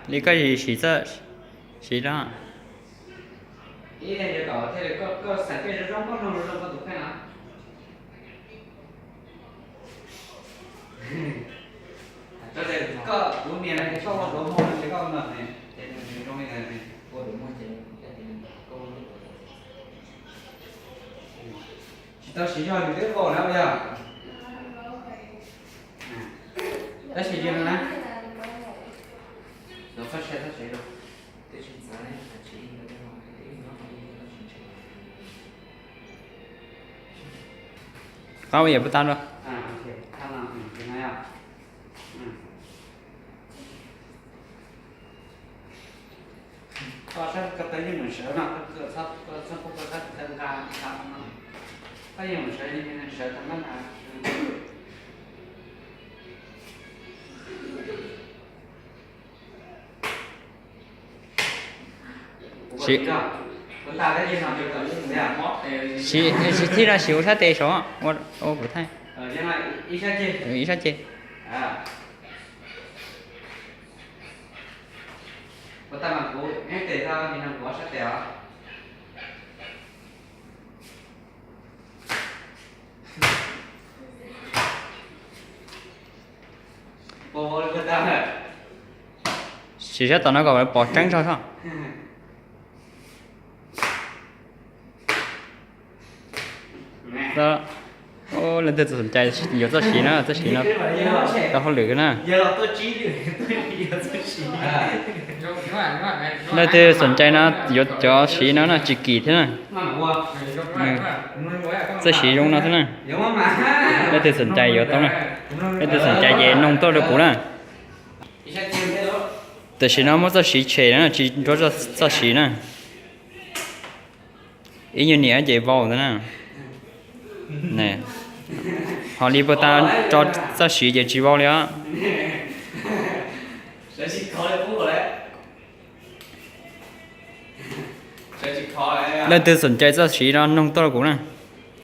Li koj siv txoj siv no. Ib yam li kom thiaj li koj xaiv pej zoo zoo, koj mloog zoo zoo koj tus kheej na. Koj, kuv niam koj ua duav muag ces koj mloog ne, ces nws zoo li ntawd ne. Tsis tau siv zog nws twb qaug na yog. Tab sis yog no na, los koj saib tab sis. Qab ua yam puas tau los? Koj saib koj tawv yeej meem sawv no, koj txhob pub koj sab tawv nqa nqa no. Koj yeej meem sawv, sawv tau nqa nqa. Siv, siv thib no siv ua sab tes saud, ua kuv thaij. Ib sab ceg. Siv sab tom no kom pom tseeb tso soj. Leej twg xom cai yuav txoj siv no, txoj siv no tau hauj lwm na. Leej twg xom cai no yuav cov siv no no tsis kim thiab na. Txoj siv zoo no xwb na. Leej twg xom cai yuav tau na. Leej twg xom cai ces noog tuaj rau kuv na. Tam sim no muab txoj siv tshem na, tsis nrog txoj siv na. Ib nyuag niam ces vau ntawd na. Ho li puag ta tso txoj siv ces tsis vau li os. Leej twg xom cai txoj siv no noog tuaj rau kuv na.